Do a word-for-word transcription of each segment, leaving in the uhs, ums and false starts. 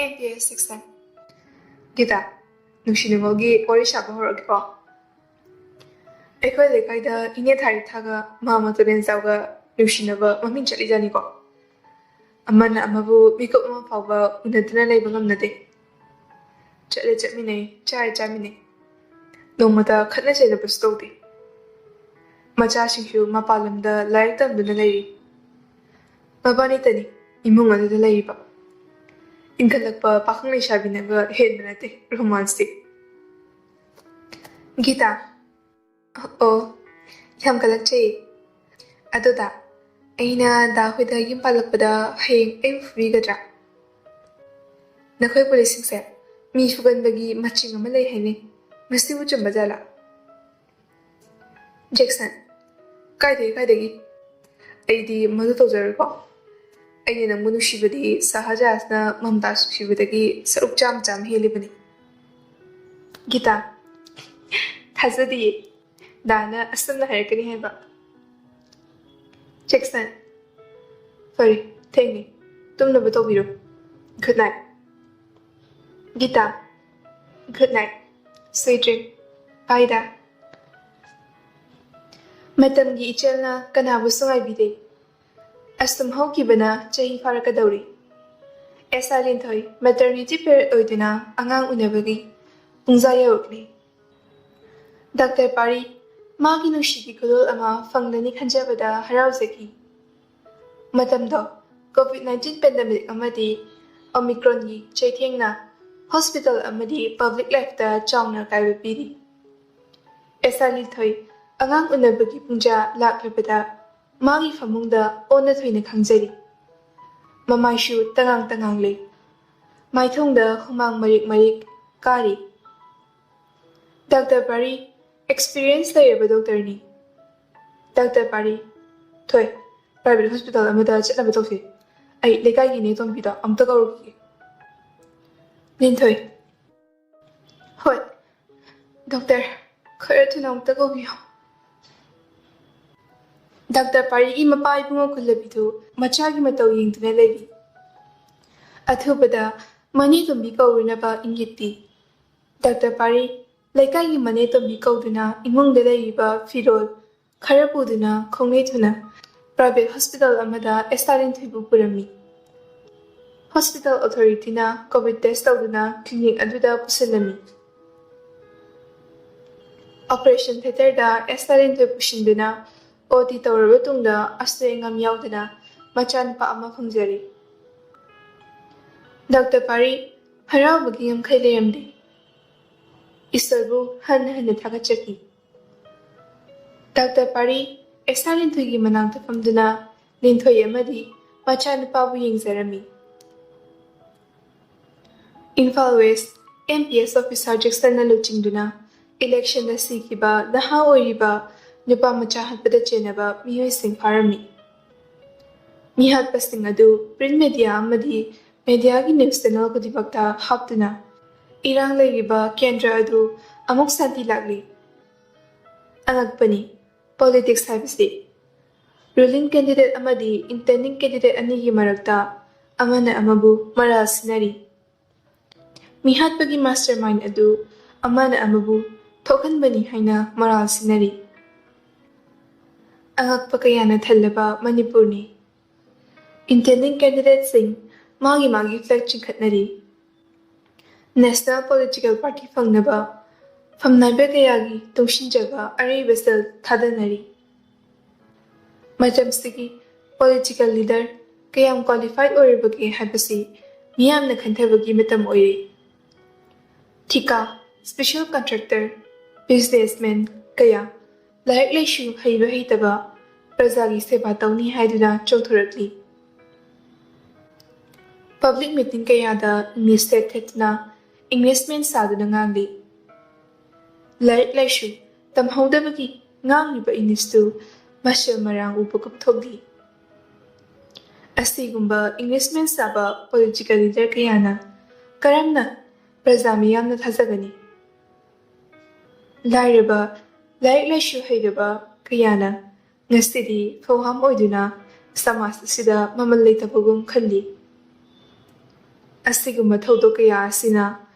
And P S six nine. Gita, ꯅꯨꯡꯁꯤꯅꯕꯒꯤ ꯋꯥꯔꯤ ꯁꯥꯕ ꯍꯧꯔꯛꯑꯒꯦꯀꯣ꯫ ꯑꯩꯈꯣꯏ ꯂꯩꯀꯥꯏꯗ ꯏꯅꯦ ꯊꯥꯔꯤꯊꯥꯒ ꯃꯥꯃ ꯇꯨꯔꯦꯟꯖꯥꯎꯒ ꯅꯨꯡꯁꯤꯅꯕ ꯃꯃꯤꯡ ꯆꯠꯂꯤꯖꯥꯠꯅꯤꯀꯣ꯫ ꯑꯃꯅ ꯑꯃꯕꯨ ꯃꯤꯀꯨꯞ ꯑꯃ ꯐꯥꯎꯕ ꯎꯅꯗꯅ ꯂꯩꯕ ꯉꯝꯅꯗꯦ꯫ ꯆꯠꯂꯦ ꯆꯠꯃꯤꯟꯅꯩ, ꯆꯥꯔꯦ ꯆꯥꯃꯤꯟꯅꯩ꯫ ꯅꯣꯡꯃꯇ ꯈꯠꯅ ꯆꯩꯅꯕꯁꯨ ꯇꯧꯗꯦ꯫ ꯃꯆꯥꯁꯤꯡꯁꯨ ꯃꯄꯥꯟ ꯂꯝꯗ ꯂꯥꯏꯔꯤꯛ ꯇꯝꯗꯨꯅ ꯂꯩꯔꯤ꯫ ꯃꯕꯥꯅꯤꯇꯅꯤ ꯏꯃꯨꯡ ꯑꯗꯨꯗ ꯂꯩꯔꯤꯕ꯫ ꯏꯟꯈꯠꯂꯛꯄ ꯄꯥꯈꯪ ꯂꯩꯁꯥꯕꯤꯅꯒ ꯍꯦꯟꯕ ꯅꯠꯇꯦ ꯔꯣꯃꯥꯟꯁꯇꯤ꯫ ꯒꯤꯇꯥ, ꯑꯣ, ꯌꯥꯝ ꯀꯜꯂꯛꯆꯩ꯫ ꯑꯗꯨꯗ ꯑꯩꯅ ꯗꯥ ꯍꯣꯏꯗ ꯌꯨꯝ ꯄꯥꯜꯂꯛꯄꯗ ꯍꯌꯦꯡ ꯑꯩꯕꯨ ꯐꯨꯕꯤꯒꯗ꯭ꯔꯥ? ꯅꯈꯣꯏ ꯄꯨꯂꯤꯁꯁꯤꯡꯁꯦ ꯃꯤ ꯐꯨꯒꯟꯕꯒꯤ ꯃꯆꯤꯡ ꯑꯃ ꯂꯩ ꯍꯥꯏꯅꯩ꯫ ꯃꯁꯤꯕꯨ ꯆꯨꯝꯕ ꯖꯥꯠꯂꯥ? ꯖꯦꯛꯁꯟ, ꯀꯥꯏꯗꯒꯤ, ꯀꯥꯏꯗꯒꯤ? ꯑꯩꯗꯤ ꯃꯗꯨ ꯇꯧꯖꯔꯣꯏꯀꯣ꯫ ꯑꯩꯅ ꯅꯪꯕꯨ ꯅꯨꯡꯁꯤꯕꯗꯤ ꯁꯍꯥꯖꯍꯥꯟꯅ ꯃꯝꯇꯥꯖ ꯅꯨꯡꯁꯤꯕꯗꯒꯤ ꯁꯔꯨꯛ ꯆꯥꯝꯃ ꯆꯥꯝꯃ ꯍꯦꯜꯂꯤꯕꯅꯤ꯫ ꯒꯤꯇꯥ, ꯊꯥꯖꯗꯤꯌꯦ꯫ ꯗꯥꯅ ꯑꯆꯨꯝꯅ ꯍꯥꯏꯔꯛꯀꯅꯤ ꯍꯥꯏꯕ꯫ ꯖꯦꯛꯁꯟ, ꯐꯔꯦ, ꯊꯦꯡꯉꯦ꯫ ꯇꯨꯝꯅꯕ ꯇꯧꯕꯤꯔꯣ꯫ Good night. Gita, good night. Sweet dream. Bye ꯗꯥ꯫ ꯃꯇꯝꯒꯤ ꯏꯆꯦꯜꯅ ꯀꯅꯥꯕꯨꯁꯨ ꯉꯥꯏꯕꯤꯗꯦ꯫ ꯑꯁꯨꯝ ꯍꯧꯈꯤꯕꯅ ꯆꯍꯤ ꯐꯥꯔꯛꯀꯗꯧꯔꯤ꯫ ꯑꯦꯁꯥ ꯂꯤꯟꯊꯣꯏ ꯃꯦꯇꯔꯅꯤꯇꯤ ꯄꯦꯔꯦꯗ ꯑꯣꯏꯗꯨꯅ ꯑꯉꯥꯡ ꯎꯅꯕꯒꯤ ꯄꯨꯡꯖꯥ ꯌꯧꯔꯛꯂꯤ꯫ ꯗꯥꯛꯇꯔ ꯄꯥꯔꯤ ꯃꯥꯒꯤ ꯅꯨꯡꯁꯤꯒꯤ ꯈꯨꯗꯣꯜ ꯑꯃ ꯐꯪꯂꯅꯤ ꯈꯟꯖꯕꯗ ꯍꯔꯥꯎꯖꯈꯤ꯫ ꯃꯇꯝꯗꯣ ꯀꯣꯚꯤꯗ ꯅꯥꯏꯟꯇꯤꯟ ꯄꯦꯟꯗꯦꯃꯤꯛ ꯑꯃꯗꯤ ꯑꯣꯃꯤꯀ꯭ꯔꯣꯟꯒꯤ ꯆꯩꯊꯦꯡꯅ ꯍꯣꯁꯄꯤꯇꯥꯜ ꯑꯃꯗꯤ ꯄꯕ꯭ꯂꯤꯛ ꯂꯥꯏꯐꯇ ꯆꯥꯎꯅ ꯑꯀꯥꯏꯕ ꯄꯤꯔꯤ꯫ ꯑꯦꯁꯥ ꯂꯤꯟꯊꯣꯏ ꯑꯉꯥꯡ ꯎꯅꯕꯒꯤ ꯄꯨꯡꯖꯥ ꯂꯥꯛꯂꯕꯗ ꯃꯥꯒꯤ ꯐꯃꯨꯡꯗ ꯑꯣꯟꯅ ꯊꯣꯏꯅ ꯈꯪꯖꯔꯤ꯫ ꯃꯃꯥꯏꯁꯨ ꯇꯉꯥꯡ ꯇꯉꯥꯡ ꯂꯩ꯫ ꯃꯥꯏꯊꯣꯡꯗ ꯍꯨꯃꯥꯡ ꯃꯔꯤꯛ ꯃꯔꯤꯛ ꯀꯥꯔꯤ꯫ ꯗꯥꯛꯇꯔ ꯄꯥꯔꯤ ꯑꯦꯛꯁꯄꯤꯔꯤꯌꯦꯟꯁ ꯂꯩꯔꯕ ꯗꯣꯛꯇꯔꯅꯤ꯫ ꯗꯥꯛꯇꯔ ꯄꯥꯔꯤ, ꯊꯣꯏ, ꯄ꯭ꯔꯥꯏꯚꯦꯠ ꯍꯣꯁꯄꯤꯇꯥꯜ ꯑꯃꯗ ꯆꯠꯅꯕ ꯇꯧꯁꯤ꯫ ꯑꯩ ꯂꯩꯀꯥꯏꯒꯤ ꯏꯅꯦ ꯇꯣꯝꯕꯤꯗꯣ ꯑꯝꯇ ꯀꯧꯔꯨꯈꯤꯒꯦ꯫ ꯂꯤꯟꯊꯣꯏ꯫ ꯍꯣꯏ꯫ ꯗꯣꯛꯇꯔ, ꯈꯔ ꯊꯨꯅ ꯑꯃꯨꯛꯇ ꯀꯧꯕꯤꯌꯨ꯫ ꯗꯥꯛꯇꯔ ꯄꯥꯔꯤꯒꯤ ꯃꯄꯥ ꯏꯕꯨꯡꯉꯣ ꯈꯨꯜꯂꯕꯤꯗꯨ ꯃꯆꯥꯒꯤ ꯃꯇꯧ ꯌꯦꯡꯗꯨꯅ ꯂꯩꯔꯤ꯫ ꯑꯊꯨꯕꯗ ꯃꯅꯦ ꯇꯣꯝꯕꯤ ꯀꯧꯔꯨꯅꯕ ꯏꯪꯒꯤꯠ ꯄꯤ꯫ ꯗꯥꯛꯇꯔ ꯄꯥꯔꯤ ꯂꯩꯀꯥꯏꯒꯤ ꯃꯅꯦ ꯇꯣꯝꯕꯤ ꯀꯧꯗꯨꯅ ꯏꯃꯨꯡꯗ ꯂꯩꯔꯤꯕ ꯐꯤꯔꯣꯜ ꯈꯔ ꯄꯨꯗꯨꯅ ꯈꯣꯡꯂꯩ ꯊꯨꯅ ꯄ꯭ꯔꯥꯏꯚꯦꯠ ꯍꯣꯁꯄꯤꯇꯥꯜ ꯑꯃꯗ ꯑꯦꯁ ꯑꯥꯔ ꯂꯤꯟꯊꯣꯏꯕꯨ ꯄꯨꯔꯝꯃꯤ꯫ ꯍꯣꯁꯄꯤꯇꯥꯜ ꯑꯣꯊꯣꯔꯤꯇꯤꯅ ꯀꯣꯚꯤꯗ ꯇꯦꯁ ꯇꯧꯗꯨꯅ ꯀ꯭ꯂꯤꯅꯤꯛ ꯑꯗꯨꯗ ꯄꯨꯁꯤꯜꯂꯝꯃꯤ꯫ ꯑꯣꯄꯔꯦꯁꯟ ꯊꯤꯌꯦꯇꯔꯗ ꯑꯦꯁ ꯑꯥꯔ ꯂꯤꯟꯊꯣꯏ ꯄꯨꯁꯤꯟꯗꯨꯅ ꯑꯣ ꯇꯤ ꯇꯧꯔꯕ ꯇꯨꯡꯗ ꯑꯁꯣꯏ ꯑꯉꯥꯝ ꯌꯥꯎꯗꯅ ꯃꯆꯥꯅꯨꯄꯥ ꯑꯃ ꯐꯪꯖꯔꯦ꯫ ꯗꯥꯛꯇꯔ ꯄꯥꯔꯤ ꯍꯔꯥꯎꯕꯒꯤ ꯉꯝꯈꯩ ꯂꯩꯔꯝꯗꯦ꯫ ꯏꯁꯣꯔꯕꯨ ꯍꯟꯅ ꯍꯟꯅ ꯊꯥꯒꯠꯆꯈꯤ꯫ ꯗꯥꯛꯇꯔ ꯄꯥꯔꯤ ꯑꯦꯁ ꯑꯥꯔ ꯂꯤꯟꯊꯣꯏꯒꯤ ꯃꯅꯥꯛꯇ ꯐꯝꯗꯨꯅ ꯂꯤꯟꯊꯣꯏ ꯑꯃꯗꯤ ꯃꯆꯥꯅꯨꯄꯥꯕꯨ ꯌꯦꯡꯖꯔꯝꯃꯤ꯫ Imphal west M P S officer ꯖꯦꯛꯁꯟꯅ ꯂꯨꯆꯤꯡꯗꯨꯅ ꯏꯂꯦꯛꯁꯟꯗ ꯁꯤꯈꯤꯕ ꯅꯍꯥ ꯑꯣꯏꯔꯤꯕ ꯅꯨꯄꯥ ꯃꯆꯥ ꯍꯥꯠꯄꯗ ꯆꯦꯟꯅꯕ ꯃꯤꯑꯣꯏꯁꯤꯡ ꯐꯥꯔꯝꯃꯤ꯫ ꯃꯤꯍꯥꯠꯄꯁꯤꯡ ꯑꯗꯨ ꯄ꯭ꯔꯤꯟ ꯃꯦꯗꯤꯌꯥ ꯑꯃꯗꯤ ꯃꯦꯗꯤꯌꯥꯒꯤ ꯅ꯭ꯌꯨꯁ ꯆꯦꯅꯦꯜ ꯈꯨꯗꯤꯡꯃꯛꯇ ꯍꯥꯞꯇꯨꯅ ꯏꯔꯥꯡ ꯂꯩꯔꯤꯕ ꯀꯦꯟꯗ꯭ꯔ ꯑꯗꯨ ꯑꯃꯨꯛ ꯁꯥꯟꯇꯤ ꯂꯥꯛꯂꯤ꯫ ꯑꯉꯛꯄꯅꯤ ꯄꯣꯂꯤꯇꯤꯛꯁ ꯍꯥꯏꯕꯁꯤ꯫ ꯔꯨꯂꯤꯡ ꯀꯦꯟꯗꯤꯗꯦꯠ ꯑꯃꯗꯤ ꯏꯟꯇꯦꯟꯗꯤꯡ ꯀꯦꯟꯗꯤꯗꯦꯠ ꯑꯅꯤꯒꯤ ꯃꯔꯛꯇ ꯑꯃꯅ ꯑꯃꯕꯨ ꯃꯔꯥꯜ ꯁꯤꯟꯅꯔꯤ꯫ ꯃꯤꯍꯥꯠꯄꯒꯤ ꯃꯥꯁꯇꯔ ꯃꯥꯏꯟ ꯑꯗꯨ ꯑꯃꯅ ꯑꯃꯕꯨ ꯊꯣꯛꯍꯟꯕꯅꯤ ꯍꯥꯏꯅ ꯃꯔꯥꯜ ꯁꯤꯟꯅꯔꯤ꯫ ꯑꯉꯛꯄ ꯀꯌꯥꯅ ꯊꯜꯂꯕ ꯃꯅꯤꯄꯨꯔꯅꯤ꯫ ꯏꯟꯇꯦꯟꯗꯤꯡ ꯀꯦꯟꯗꯤꯗꯦꯠꯁꯤꯡ ꯃꯥꯒꯤ ꯃꯥꯒꯤ ꯐ꯭ꯂꯦꯛ ꯆꯤꯡꯈꯠꯅꯔꯤ꯫ ꯅꯦꯁꯅꯦꯜ ꯄꯣꯂꯤꯇꯤꯀꯦꯜ ꯄꯥꯔꯇꯤ ꯐꯪꯅꯕ ꯐꯝꯅꯥꯏꯕ ꯀꯌꯥꯒꯤ ꯇꯨꯡꯁꯤꯟꯖꯕ ꯑꯔꯩꯕ ꯁꯦꯜ ꯊꯥꯗꯅꯔꯤ꯫ ꯃꯇꯝꯁꯤꯒꯤ ꯄꯣꯂꯤꯇꯤꯀꯦꯜ ꯂꯤꯗꯔ ꯀꯌꯥꯝ ꯀ꯭ꯋꯥꯂꯤꯐꯥꯏꯗ ꯑꯣꯏꯔꯕꯒꯦ ꯍꯥꯏꯕꯁꯤ ꯃꯤꯌꯥꯝꯅ ꯈꯟꯊꯕꯒꯤ ꯃꯇꯝ ꯑꯣꯏꯔꯦ꯫ ꯊꯤꯀꯥ, ꯁ꯭ꯄꯦꯁꯦꯜ ꯀꯟꯇ꯭ꯔꯦꯛꯇꯔ, ꯕꯤꯖꯤꯅꯦꯁꯃꯦꯟ ꯀꯌꯥ ꯂꯥꯏꯔꯤꯛ ꯂꯥꯏꯁꯨ ꯍꯩꯕ ꯍꯩꯇꯕ ꯄ꯭ꯔꯖꯥꯒꯤ ꯁꯦꯕꯥ ꯇꯧꯅꯤ ꯍꯥꯏꯗꯨꯅ ꯆꯣꯡꯊꯣꯔꯛꯂꯤ꯫ ꯄꯕ꯭ꯂꯤꯛ ꯃꯤꯇꯤꯡ ꯀꯌꯥꯗ ꯏꯪꯂꯤꯁ ꯊꯦꯠ ꯊꯦꯠꯇꯨꯅ ꯏꯪꯂꯤꯁꯃꯦꯟ ꯁꯥꯗꯨꯅ ꯉꯥꯡꯂꯤ꯫ ꯂꯥꯏꯔꯤꯛ ꯂꯥꯏꯁꯨ ꯇꯝꯍꯧꯗꯕꯒꯤ ꯉꯥꯡꯂꯤꯕ ꯏꯪꯂꯤꯁꯇꯨ ꯃꯁꯦꯜ ꯃꯔꯥꯡ ꯎꯕꯒꯨꯝ ꯊꯣꯛꯂꯤ꯫ ꯑꯁꯤꯒꯨꯝꯕ Englishman ꯁꯥꯕ political leader ꯀꯌꯥꯅ ꯀꯔꯝꯅ ꯄ꯭ꯔꯖꯥ ꯃꯤꯌꯥꯝꯅ ꯊꯥꯖꯒꯅꯤ? ꯂꯥꯏꯔꯕ, ꯂꯥꯏꯔꯤꯛ ꯂꯥꯏꯁꯨ ꯍꯩꯔꯕ ꯀꯌꯥꯅ ꯉꯁꯤꯗꯤ ꯐꯧꯍꯥꯝ ꯑꯣꯏꯗꯨꯅ ꯁꯃꯥꯖ ꯑꯁꯤꯗ ꯃꯃꯜ ꯂꯩꯇꯕꯒꯨꯝ ꯈꯜꯂꯤ꯫ ꯑꯁꯤꯒꯨꯝꯕ ꯊꯧꯗꯣꯛ ꯀꯌꯥ ꯑꯁꯤꯅ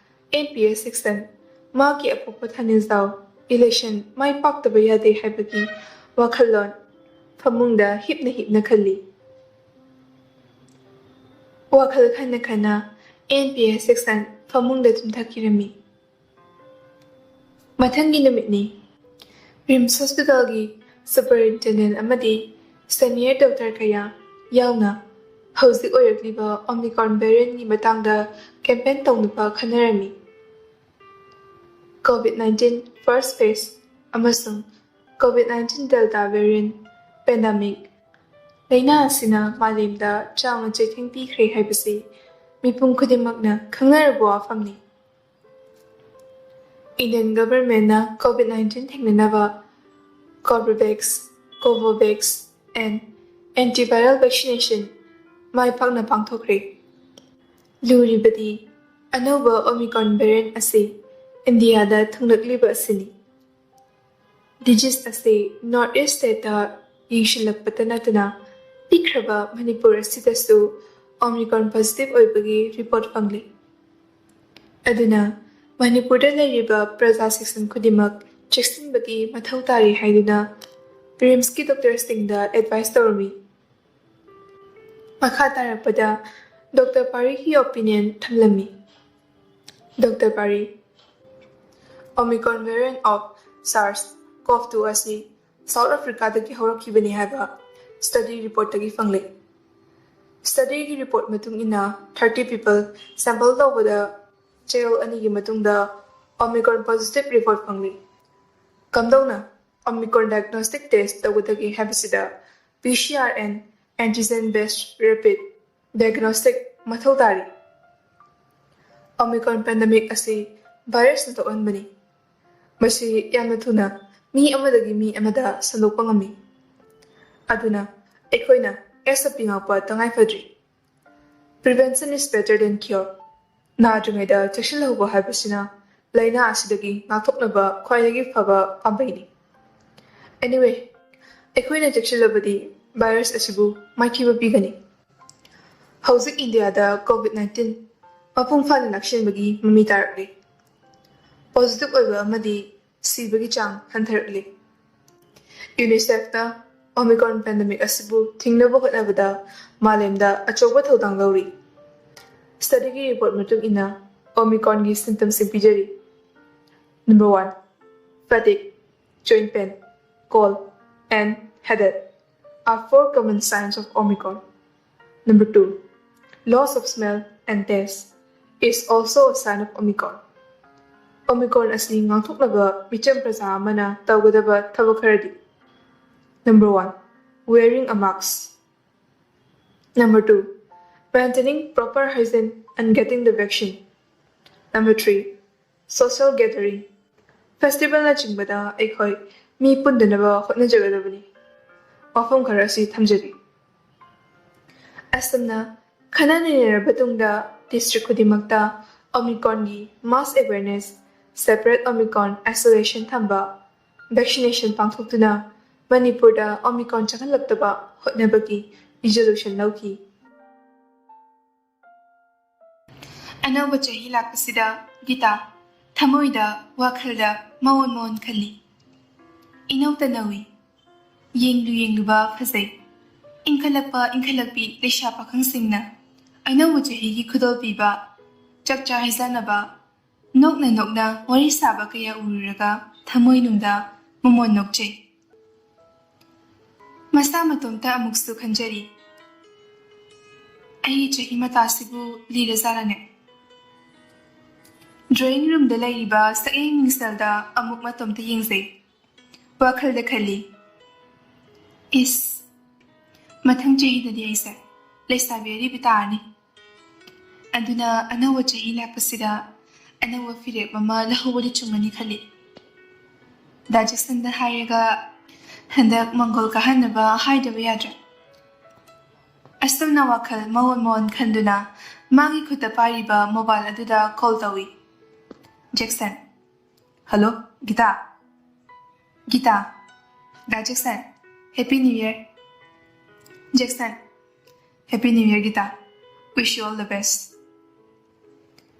N P S section ꯃꯥꯒꯤ ꯑꯄꯣꯛꯄ ꯊꯥꯅꯤꯖꯥꯎ election ꯃꯥꯏ ꯄꯥꯛꯇꯕ ꯌꯥꯗꯦ ꯍꯥꯏꯕꯒꯤ ꯋꯥꯈꯜꯂꯣꯟ ꯐꯃꯨꯡꯗ ꯍꯤꯞꯅ ꯍꯤꯞꯅ ꯈꯜꯂꯤ꯫ ꯋꯥꯈꯜ ꯈꯟꯅ ꯈꯟꯅ N P S section ꯐꯃꯨꯡꯗ ꯇꯨꯝꯊꯈꯤꯔꯝꯃꯤ꯫ ꯃꯊꯪꯒꯤ ꯅꯨꯃꯤꯠꯅꯤ꯫ RIMS hospitalꯒꯤ superintendent ꯑꯃꯗꯤ senior doctor ꯀꯌꯥ ꯌꯥꯎꯅ ꯍꯧꯖꯤꯛ ꯑꯣꯏꯔꯛꯂꯤꯕ Omicron variantꯒꯤ ꯃꯇꯥꯡꯗ campaign ꯇꯧꯅꯕ ꯈꯟꯅꯔꯝꯃꯤ꯫ COVID nineteen first phase ꯑꯃꯁꯨꯡ COVID nineteen Delta variant pandemic ꯂꯥꯏꯅꯥ ꯑꯁꯤꯅ ꯃꯥꯂꯦꯝꯗ ꯆꯥꯎꯅ ꯆꯩꯊꯦꯡ ꯄꯤꯈ꯭ꯔꯦ ꯍꯥꯏꯕꯁꯤ ꯃꯤꯄꯨꯝ ꯈꯨꯗꯤꯡꯃꯛꯅ ꯈꯪꯅꯔꯕ ꯋꯥꯐꯝꯅꯤ꯫ Indian governmentꯅ COVID nineteen ꯊꯦꯡꯅꯅꯕ Corbevax, Covovax and antiviral vaccination ꯃꯥꯏ ꯄꯥꯛꯅ ꯄꯥꯡꯊꯣꯛꯈ꯭ꯔꯦ꯫ ꯂꯨꯔꯤꯕꯗꯤ ꯑꯅꯧꯕ Omicron variant ꯑꯁꯤ ꯏꯟꯗꯤꯌꯥꯗ ꯊꯨꯡꯂꯛꯂꯤꯕ ꯑꯁꯤꯅꯤ꯫ Disease ꯑꯁꯤ North East stateꯇ ꯌꯦꯡꯁꯤꯜꯂꯛꯄꯇ ꯅꯠꯇꯅ ꯄꯤꯛꯈ꯭ꯔꯕ ꯃꯅꯤꯄꯨꯔ ꯑꯁꯤꯗꯁꯨ Omicron positive ꯑꯣꯏꯕꯒꯤ report ꯐꯪꯂꯤ꯫ ꯑꯗꯨꯅ ꯃꯅꯤꯄꯨꯔꯗ ꯂꯩꯔꯤꯕ ꯄ꯭ꯔꯖꯥ section ꯈꯨꯗꯤꯡꯃꯛ ꯆꯦꯛꯁꯤꯟꯕꯒꯤ ꯃꯊꯧ ꯇꯥꯔꯤ ꯍꯥꯏꯗꯨꯅ RIMSꯀꯤ doctorꯁꯤꯡꯗ advice ꯇꯧꯔꯝꯃꯤ꯫ ꯃꯈꯥ ꯇꯥꯔꯛꯄꯗ Doctor ꯄꯥꯔꯤꯒꯤ opinion ꯊꯝꯂꯝꯃꯤ꯫ Doctor ꯄꯥꯔꯤ, Omicron variant of SARS-CoV two ꯑꯁꯤ South Africaꯗꯒꯤ ꯍꯧꯔꯛꯈꯤꯕꯅꯤ ꯍꯥꯏꯕ study reportꯇꯒꯤ ꯐꯪꯂꯦ꯫ Studyꯒꯤ report ꯃꯇꯨꯡ ꯏꯟꯅ thirty people sample ꯇꯧꯕꯗ ꯆꯌꯣꯜ ꯑꯅꯤꯒꯤ ꯃꯇꯨꯡꯗ Omicron positive report ꯐꯪꯂꯤ꯫ ꯀꯝꯗꯧꯅ Omicron diagnostic test ꯇꯧꯒꯗꯒꯦ ꯍꯥꯏꯕꯁꯤꯗ P C R and antigen based rapid diagnostic ꯃꯊꯧ ꯇꯥꯔꯤ꯫ Omicron pandemic ꯑꯁꯤ virusꯅ ꯊꯣꯛꯍꯟꯕꯅꯤ꯫ ꯃꯁꯤ ꯌꯥꯝꯅ ꯊꯨꯅ ꯃꯤ ꯑꯃꯗꯒꯤ ꯃꯤ ꯑꯃꯗ ꯁꯟꯗꯣꯛꯄ ꯉꯝꯃꯤ꯫ ꯑꯗꯨꯅ ꯑꯩꯈꯣꯏꯅ ꯑꯦꯁ ꯑꯄꯤ ꯉꯥꯛꯄ ꯇꯉꯥꯏ ꯐꯗ꯭ꯔꯤ꯫ Prevention is better than cure. ꯅꯥꯗ꯭ꯔꯤꯉꯩꯗ ꯆꯦꯛꯁꯤꯜꯍꯧꯕ ꯍꯥꯏꯕꯁꯤꯅ ꯂꯥꯏꯅꯥ ꯑꯁꯤꯗꯒꯤ ꯉꯥꯛꯊꯣꯛꯅꯕ ꯈ꯭ꯋꯥꯏꯗꯒꯤ ꯐꯕ ꯄꯥꯝꯕꯩꯅꯤ꯫ Anyway, ꯑꯩꯈꯣꯏꯅ ꯆꯦꯛꯁꯤꯜꯂꯕꯗꯤ ꯚꯥꯏꯔꯁ ꯑꯁꯤꯕꯨ ꯃꯥꯏꯊꯤꯕ ꯄꯤꯒꯅꯤ꯫ ꯍꯧꯖꯤꯛ ꯏꯟꯗꯤꯌꯥꯗ ꯀꯣꯚꯤꯗ ꯅꯥꯏꯟꯇꯤꯟ ꯃꯄꯨꯡ ꯐꯥꯅ ꯂꯥꯛꯁꯤꯟꯕꯒꯤ ꯃꯃꯤ ꯇꯥꯔꯛꯂꯤ꯫ ꯄꯣꯖꯤꯇꯤꯚ ꯑꯣꯏꯕ ꯑꯃꯗꯤ ꯁꯤꯕꯒꯤ ꯆꯥꯡ ꯍꯟꯊꯔꯛꯂꯤ꯫ ꯌꯨꯅꯤꯁꯦꯐꯅ ꯑꯣꯃꯤꯀ꯭ꯔꯣꯟ ꯄꯦꯟꯗꯦꯃꯤꯛ ꯑꯁꯤꯕꯨ ꯊꯤꯡꯅꯕ ꯍꯣꯠꯅꯕꯗ ꯃꯥꯂꯦꯝꯗ ꯑꯆꯧꯕ ꯊꯧꯗꯥꯡ ꯂꯧꯔꯤ꯫ ꯁ꯭ꯇꯗꯤꯒꯤ ꯔꯤꯄꯣꯔꯠ ꯃꯇꯨꯡ ꯏꯟꯅ ꯑꯣꯃꯤꯀ꯭ꯔꯣꯟꯒꯤ ꯁꯤꯝꯇꯝꯁꯤꯡ ꯄꯤꯖꯔꯤ꯫ Number one, fatigue, joint pain, cold, and headache are four common signs of Omicron. Number two, loss of smell and taste is also a sign of Omicron. Omicron ꯑꯁꯤ ꯉꯥꯛꯊꯣꯛꯅꯕ ꯃꯤꯆꯝ ꯄ꯭ꯔꯖꯥ ꯑꯃꯅ ꯇꯧꯒꯗꯕ ꯊꯕꯛ ꯈꯔꯗꯤ: Number one, wearing a mask. Number two, maintaining proper hygiene and getting the vaccine. Number three, social gathering. ꯐꯦꯁꯇꯤꯚꯦꯜꯅꯆꯤꯡꯕꯗ ꯑꯩꯈꯣꯏ ꯃꯤ ꯄꯨꯟꯗꯅꯕ ꯍꯣꯠꯅꯖꯒꯗꯕꯅꯤ꯫ ꯋꯥꯐꯝ ꯈꯔ ꯑꯁꯤ ꯊꯝꯖꯒꯦ꯫ ꯑꯁꯨꯝꯅ ꯈꯟꯅ ꯅꯩꯅꯔꯕ ꯇꯨꯡꯗ ꯗꯤꯁꯇ꯭ꯔꯤꯛ ꯈꯨꯗꯤꯡꯃꯛꯇ ꯑꯣꯃꯤꯀ꯭ꯔꯣꯟꯒꯤ mass awareness, separate Omicron isolation ꯊꯝꯕ, ꯚꯦꯛꯁꯤꯅꯦꯁꯟ ꯄꯥꯡꯊꯣꯛꯇꯨꯅ ꯃꯅꯤꯄꯨꯔꯗ ꯑꯣꯃꯤꯀ꯭ꯔꯣꯟ ꯆꯪꯍꯜꯂꯛꯇꯕ ꯍꯣꯠꯅꯕꯒꯤ ꯔꯤꯖꯣꯂꯨꯁꯟ ꯂꯧꯈꯤ꯫ ꯑꯅꯧꯕ ꯆꯍꯤ ꯂꯥꯛꯄꯁꯤꯗ ꯒꯤꯇꯥ ꯊꯃꯣꯏꯗ, ꯋꯥꯈꯜꯗ ꯃꯑꯣꯟ ꯃꯑꯣꯟ ꯈꯜꯂꯤ꯫ ꯏꯅꯧꯇ ꯅꯧꯏ, ꯌꯦꯡꯂꯨ ꯌꯦꯡꯂꯨꯕ ꯐꯖꯩ꯫ ꯏꯟꯈꯠꯂꯛꯄ ꯏꯟꯈꯠꯂꯛꯄꯤ ꯂꯩꯁꯥ ꯄꯥꯈꯪꯁꯤꯡꯅ ꯑꯅꯧꯕ ꯆꯍꯤꯒꯤ ꯈꯨꯗꯣꯜ ꯄꯤꯕ, ꯆꯥꯛꯆꯥ ꯍꯩꯖꯥꯟꯅꯕ, ꯅꯣꯛꯅ ꯅꯣꯛꯅ ꯋꯥꯔꯤ ꯁꯥꯕ ꯀꯌꯥ ꯎꯔꯨꯔꯒ ꯊꯃꯣꯏꯅꯨꯡꯗ ꯃꯃꯣꯟ ꯅꯣꯛꯆꯩ꯫ ꯃꯁꯥ ꯃꯇꯣꯝꯇ ꯑꯃꯨꯛꯁꯨ ꯈꯟꯖꯔꯤ, "ꯑꯩꯒꯤ ꯆꯍꯤ ꯃꯇꯥꯁꯤꯕꯨ ꯂꯤꯔꯖꯥꯠꯂꯅꯦ?" ꯗ꯭ꯔꯣꯌꯤꯡ ꯔꯨꯝꯗ ꯂꯩꯔꯤꯕ ꯁꯛꯌꯦꯡ ꯃꯤꯡꯁꯦꯜꯗ ꯑꯃꯨꯛ ꯃꯇꯣꯝꯇ ꯌꯦꯡꯖꯩ꯫ ꯋꯥꯈꯜꯗ ꯈꯜꯂꯤ, "ꯏꯁ, ꯃꯊꯪ ꯆꯍꯤꯗꯗꯤ ꯑꯩꯁꯦ ꯂꯩꯁꯥꯕꯤ ꯑꯔꯤꯕꯤ ꯇꯥꯔꯅꯤ꯫ ꯑꯗꯨꯅ ꯑꯅꯧꯕ ꯆꯍꯤ ꯂꯥꯛꯄꯁꯤꯗ ꯑꯅꯧꯕ ꯐꯤꯔꯦꯞ ꯑꯃ ꯂꯧꯍꯧꯕꯗꯤ ꯆꯨꯝꯃꯅꯤ" ꯈꯜꯂꯤ꯫ ꯗꯥ ꯖꯦꯛꯁꯟꯗ ꯍꯥꯏꯔꯒ ꯍꯟꯗꯛ ꯃꯪꯒꯣꯜ ꯀꯥꯍꯟꯅꯕ ꯍꯥꯏꯗꯕ ꯌꯥꯗ꯭ꯔꯦ꯫ ꯑꯁꯨꯝꯅ ꯋꯥꯈꯜ ꯃꯑꯣꯟ ꯃꯑꯣꯟ ꯈꯟꯗꯨꯅ ꯃꯥꯒꯤ ꯈꯨꯠꯇ ꯄꯥꯏꯔꯤꯕ ꯃꯣꯕꯥꯏꯜ ꯑꯗꯨꯗ ꯀꯣꯜ ꯇꯧꯏ꯫ ꯖꯦꯛꯁꯟ꯫ ꯍꯜꯂꯣ, ꯒꯤꯇꯥ꯫ ꯒꯤꯇꯥ꯫ ꯗꯥ Jackson, Happy New Year꯫ Jackson. Happy New Year, Gita. Wish you all the best꯫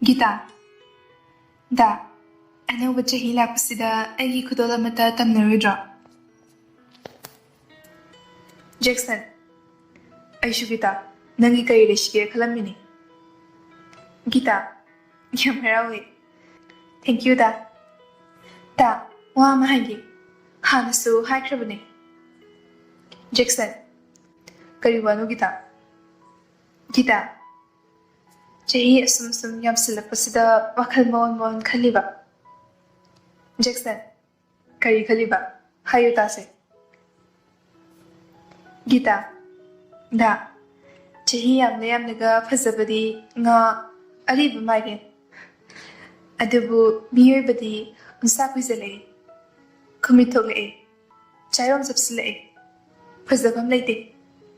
Gita. ꯗꯥ, ꯑꯅꯧꯕ ꯆꯍꯤ ꯂꯥꯛꯄꯁꯤꯗ ꯑꯩꯒꯤ ꯈꯨꯗꯣꯜ ꯑꯃꯠꯇ ꯇꯝꯅꯔꯣꯏꯗ꯭ꯔꯣ? ꯖꯦꯛꯁꯟ꯫ ꯑꯩꯁꯨ ꯒꯤꯇꯥ, ꯅꯪꯒꯤ ꯀꯔꯤ ꯂꯩꯁꯤꯒꯦ ꯈꯜꯂꯝꯃꯤꯅꯤ꯫ ꯒꯤꯇꯥ꯫ ꯌꯥꯝ ꯍꯔꯥꯎꯋꯦ꯫ Thank you, ꯗꯥ꯫ ꯗꯥ, ꯋꯥ ꯑꯃ ꯍꯥꯏꯒꯦ꯫ ꯍꯥꯟꯅꯁꯨ ꯍꯥꯏꯈ꯭ꯔꯕꯅꯦ꯫ ꯖꯦꯛꯁꯟ꯫ ꯀꯔꯤ ꯋꯥꯅꯣ ꯒꯤꯇꯥ? ꯒꯤꯇꯥ꯫ ꯆꯍꯤ ꯑꯁꯨꯝ ꯁꯨꯝ ꯌꯥꯝꯁꯤꯜꯂꯛꯄꯁꯤꯗ ꯋꯥꯈꯜ ꯃꯑꯣꯟ ꯃꯑꯣꯟ ꯈꯜꯂꯤꯕ꯫ ꯖꯦꯛꯁꯟ꯫ ꯀꯔꯤ ꯈꯜꯂꯤꯕ? ꯍꯥꯏꯌꯨ ꯇꯥꯁꯦ꯫ ꯒꯤꯇꯥ꯫ ꯗꯥ, ꯆꯍꯤ ꯌꯥꯝꯅ ꯌꯥꯝꯅꯒ ꯐꯖꯕꯗꯤ ꯉꯥ, ꯑꯔꯤꯕ ꯃꯥꯏꯔꯦꯟ꯫ ꯑꯗꯨꯕꯨ ꯃꯤꯑꯣꯏꯕꯗꯤ ꯎꯟꯁꯥ ꯀꯨꯏꯖꯜꯂꯛꯏ, ꯈꯨꯃꯤꯠ ꯊꯣꯛꯂꯛꯏ, ꯆꯥꯌꯣꯝ ꯆꯞꯁꯤꯜꯂꯛꯏ꯫ ꯐꯖꯐꯝ ꯂꯩꯇꯦ꯫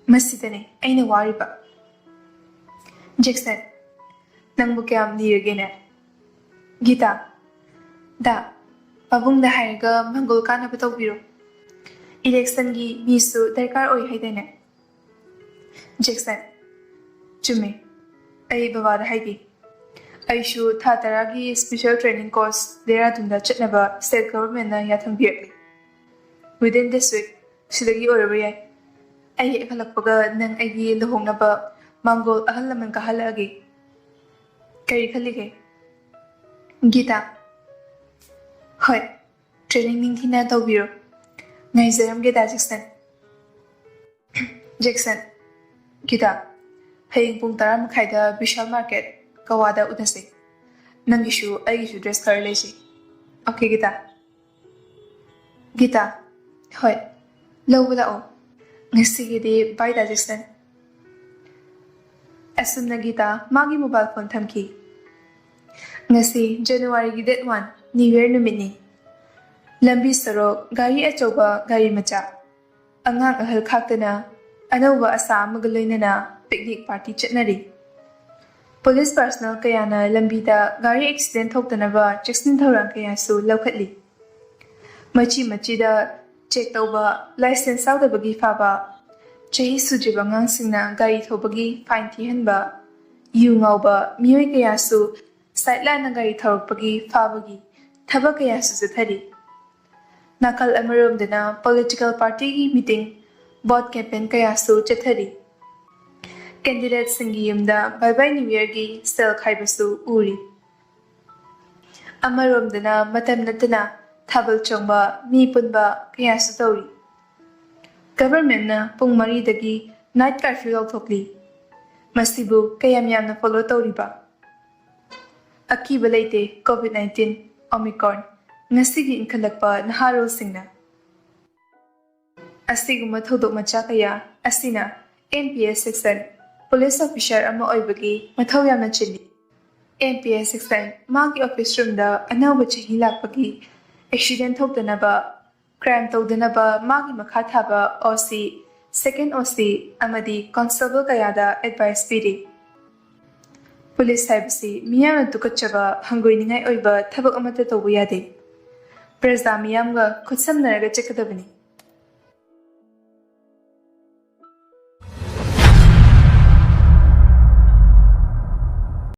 ꯃꯁꯤꯗꯅꯦ ꯑꯩꯅ ꯋꯥꯔꯤꯕ꯫ ꯖꯦꯛꯁꯟ꯫ ꯅꯪꯕꯨ ꯀꯌꯥꯝ ꯂꯤꯔꯒꯦꯅꯦ? ꯒꯤꯇꯥ꯫ ꯗꯥ, ꯄꯥꯕꯨꯡꯗ ꯍꯥꯏꯔꯒ ꯃꯪꯒꯣꯜ ꯀꯥꯅꯕ ꯇꯧꯕꯤꯔꯣ꯫ ꯏꯂꯦꯛꯁꯟꯒꯤ ꯃꯤꯁꯨ ꯗꯔꯀꯥꯔ ꯑꯣꯏ ꯍꯥꯏꯗꯥꯏꯅꯦ? ꯖꯦꯛꯁꯟ꯫ ꯆꯨꯝꯃꯦ꯫ ꯑꯩ ꯕꯕꯥꯗ ꯍꯥꯏꯒꯦ꯫ ꯑꯩꯁꯨ ꯊꯥ ꯇꯔꯥꯒꯤ special training course ꯗꯦꯔꯥꯗꯨꯟꯗ ꯆꯠꯅꯕ state governmentꯅ ꯌꯥꯊꯪ ꯄꯤꯔꯛꯂꯤ꯫ Within this week ꯁꯤꯗꯒꯤ ꯑꯣꯏꯔꯕ ꯌꯥꯏ꯫ ꯑꯩ ꯍꯦꯛ ꯍꯜꯂꯛꯄꯒ ꯅꯪ ꯑꯩꯒꯤ ꯂꯨꯍꯣꯡꯅꯕ ꯃꯪꯒꯣꯜ ꯑꯍꯜ ꯂꯃꯟ ꯀꯥꯍꯜꯂꯛꯑꯒꯦ꯫ ꯀꯔꯤ ꯈꯜꯂꯤꯒꯦ? ꯒꯤꯇꯥ꯫ ꯍꯣꯏ, training ꯅꯤꯡꯊꯤꯅ ꯇꯧꯕꯤꯔꯣ꯫ ꯉꯥꯏꯖꯔꯝꯒꯦ, ꯗꯥ ꯖꯦꯛꯁꯟ꯫ ꯖꯦꯛꯁꯟ꯫ ꯒꯤꯇꯥ, ꯍꯌꯦꯡ ꯄꯨꯡ ꯇꯔꯥ ꯃꯈꯥꯏꯗ ꯕꯤꯁꯥꯜ market ꯀꯋꯥꯗ ꯎꯅꯁꯦ꯫ ꯅꯪꯒꯤꯁꯨ ꯑꯩꯒꯤꯁꯨ dress ꯈꯔ ꯂꯩꯁꯦ꯫ Okay, guitar. ꯒꯤꯇꯥ꯫ ꯍꯣꯏ, ꯂꯧꯕ ꯂꯥꯛꯑꯣ꯫ ꯉꯁꯤꯒꯤꯗꯤ bye, ꯗꯥ ꯖꯦꯛꯁꯟ꯫ ꯑꯁꯨꯝꯅ ꯒꯤꯇꯥ ꯃꯥꯒꯤ mobile phone ꯊꯝꯈꯤ꯫ ꯉꯁꯤ Januaryꯒꯤ date one, New Year ꯅꯨꯃꯤꯠꯅꯤ꯫ ꯂꯝꯕꯤ ꯁꯣꯔꯣꯛ, ꯒꯥꯔꯤ ꯑꯆꯧꯕ, ꯒꯥꯔꯤ ꯃꯆꯥ, ꯑꯉꯥꯡ ꯑꯍꯜ ꯈꯥꯛꯇꯅ ꯑꯅꯧꯕ ꯑꯁꯥ ꯑꯃꯒ ꯂꯣꯏꯅꯅ ꯄꯤꯛꯅꯤꯛ ꯄꯥꯔꯇꯤ ꯆꯠꯅꯔꯤ꯫ ꯄꯨꯂꯤꯁ ꯄꯥꯔꯁꯅꯦꯜ ꯀꯌꯥꯅ ꯂꯝꯕꯤꯗ ꯒꯥꯔꯤ ꯑꯦꯛꯁꯤꯗꯦꯟ ꯊꯣꯛꯇꯅꯕ ꯆꯦꯛꯁꯤꯟ ꯊꯧꯔꯥꯡ ꯀꯌꯥꯁꯨ ꯂꯧꯈꯠꯂꯤ꯫ ꯃꯆꯤ ꯃꯆꯤꯗ ꯆꯦꯛ ꯇꯧꯕ, ꯂꯥꯏꯁꯦꯟꯁ ꯌꯥꯎꯗꯕꯒꯤ ꯐꯥꯕ, ꯆꯍꯤ ꯁꯨꯗ꯭ꯔꯤꯕ ꯑꯉꯥꯡꯁꯤꯡꯅ ꯒꯥꯔꯤ ꯊꯧꯕꯒꯤ ꯐꯥꯏꯟ ꯊꯤꯍꯟꯕ, ꯌꯨ ꯉꯥꯎꯕ ꯃꯤꯑꯣꯏ ꯀꯌꯥꯁꯨ ꯁꯥꯏꯠ ꯂꯥꯟꯅ ꯒꯥꯔꯤ ꯊꯧꯔꯛꯄꯒꯤ ꯐꯥꯕꯒꯤ ꯊꯕꯛ ꯀꯌꯥꯁꯨ ꯆꯠꯊꯔꯤ꯫ ꯅꯥꯀꯜ ꯑꯃꯔꯣꯝꯗꯅ ꯄꯣꯂꯤꯇꯤꯀꯦꯜ ꯄꯥꯔꯇꯤꯒꯤ ꯃꯤꯇꯤꯡ, ꯚꯣꯠ ꯀꯦꯝꯄꯦꯟ ꯀꯌꯥꯁꯨ ꯆꯠꯊꯔꯤ꯫ ꯀꯦꯟꯗꯤꯗꯦꯠꯁꯤꯡꯒꯤ ꯌꯨꯝꯗ ꯕꯥꯏ ꯕꯥꯏ ꯅ꯭ꯌꯨ ꯌꯔꯒꯤ ꯁꯦꯜ ꯈꯥꯏꯕꯁꯨ ꯎꯔꯤ꯫ ꯑꯃꯔꯣꯝꯗꯅ ꯃꯇꯝ ꯅꯠꯇꯅ ꯊꯥꯕꯜ ꯆꯣꯡꯕ, ꯃꯤ ꯄꯨꯟꯕ ꯀꯌꯥꯁꯨ ꯇꯧꯔꯤ꯫ ꯒꯚꯔꯟꯃꯦꯟꯠꯅ ꯄꯨꯡ ꯃꯔꯤꯗꯒꯤ ꯅꯥꯏꯠ ꯀꯥꯔꯐ꯭ꯌꯨ ꯂꯧꯊꯣꯛꯂꯤ꯫ ꯃꯁꯤꯕꯨ ꯀꯌꯥꯝ ꯌꯥꯝꯅ ꯐꯣꯂꯣ ꯇꯧꯔꯤꯕ? ꯑꯀꯤꯕ ꯂꯩꯇꯦ, ꯀꯣꯚꯤꯗ ꯅꯥꯏꯟꯇꯤꯟ ꯑꯣꯃꯤꯀ꯭ꯔꯣꯟ ꯉꯁꯤꯒꯤ ꯏꯟꯈꯠꯂꯛꯄ ꯅꯍꯥꯔꯣꯜꯁꯤꯡꯅ꯫ ꯑꯁꯤꯒꯨꯝꯕ ꯊꯧꯗꯣꯛ ꯃꯆꯥ ꯀꯌꯥ ꯑꯁꯤꯅ ꯑꯦꯝ ꯄꯤ ꯑꯦꯁ ꯁꯦꯛꯁꯟ ꯄꯨꯂꯤꯁ ꯑꯣꯐꯤꯁꯥꯔ ꯑꯃ ꯑꯣꯏꯕꯒꯤ ꯃꯊꯧ ꯌꯥꯝꯅ ꯆꯤꯜꯂꯤ꯫ ꯑꯦꯝ ꯄꯤ ꯑꯦꯁ ꯁꯦꯛꯁꯟ ꯃꯥꯒꯤ ꯑꯣꯐꯤꯁ ꯔꯨꯝꯗ ꯑꯅꯧꯕ ꯆꯍꯤ ꯂꯥꯛꯄꯒꯤ ꯑꯦꯛꯁꯤꯗꯦꯟ ꯊꯣꯛꯇꯅꯕ, ꯀ꯭ꯔꯥꯏꯝ ꯇꯧꯗꯅꯕ ꯃꯥꯒꯤ ꯃꯈꯥ ꯊꯥꯕ ꯑꯣ ꯁꯤ, ꯁꯦꯀꯦꯟ ꯑꯣ ꯁꯤ ꯑꯃꯗꯤ ꯀꯣꯟꯁꯇꯦꯕꯜ ꯀꯌꯥꯗ ꯑꯦꯗꯚꯥꯏꯁ ꯄꯤꯔꯤ꯫ ꯄꯨꯂꯤꯁ ꯍꯥꯏꯕꯁꯤ ꯃꯤꯌꯥꯝꯅ ꯇꯨꯀꯠꯆꯕ, ꯍꯪꯒꯣꯏꯅꯤꯡꯉꯥꯏ ꯑꯣꯏꯕ ꯊꯕꯛ ꯑꯃꯠꯇ ꯇꯧꯕ ꯌꯥꯗꯦ꯫ ꯄ꯭ꯔꯖꯥ ꯃꯤꯌꯥꯝꯒ ꯈꯨꯠꯁꯝꯅꯔꯒ ꯆꯠꯀꯗꯕꯅꯤ꯫